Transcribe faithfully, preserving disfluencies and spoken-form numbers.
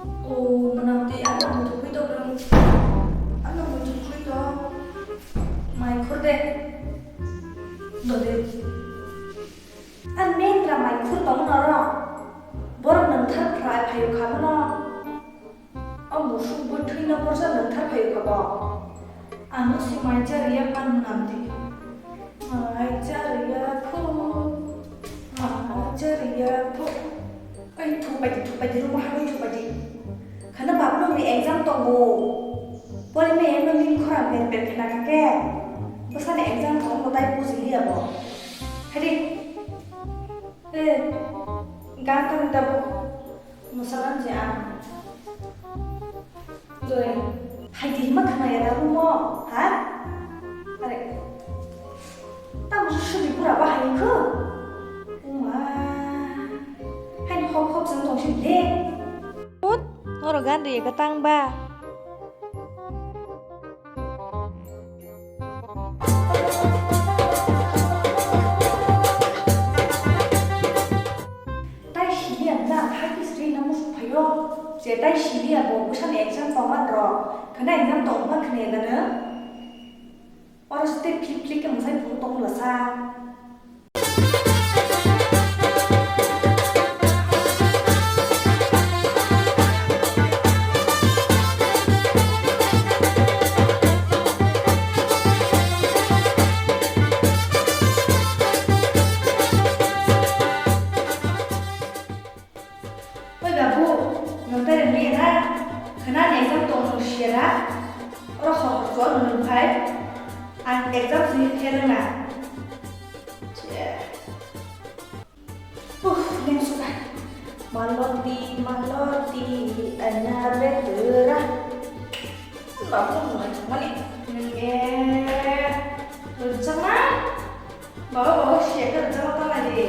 O mwnamtwi, ano muitu khwi tongo. Ano muitu khwi tong. Mai khur de. Dode. An mendra mai khur tong noro. Borok nangthar phra phaio kha bono. O musuk bo thwino borsa nangthar phaio kha bo. Ano si mai chariya phan mwnamtwi. Mai chariya phu. Mai chariya phu. Ai, thupaidi, thupaidi, rumo hagwi thupaidi. Khana babu ni exam tongo. Pori me eno min khora ber ber khana kake. Bwsani exam tongo tai buji liya bo. Hadi. Eh, gan tang tabo. Musalan je ang. Doi. Hai di ma khana ya da rumo, ha? Are. Tamo sudi pura bahai kho. Uma. Hai hop hop jang tong sini le. Put, noro gan ri ka tang ba. Tai siliya na, hai khe sri na musu phayo. Je tai siliya bo, bwsani exam tongma rok. Khana exam tongma khne gana. Oro step flip flip khe mwsai phuru tong lasa. Oi babu, nwng tei rwngya na? Khwnani exam tong nwng siya na? Oro hor hor chol nwng phai. Ang exam sini fail wngna. Cheh. Uff, leng suka. Maloti, maloti, anya betura. Babu nwng mani. Nwng e. Rwchapna? Baba, baba, siya khe rwchapna tong nai di.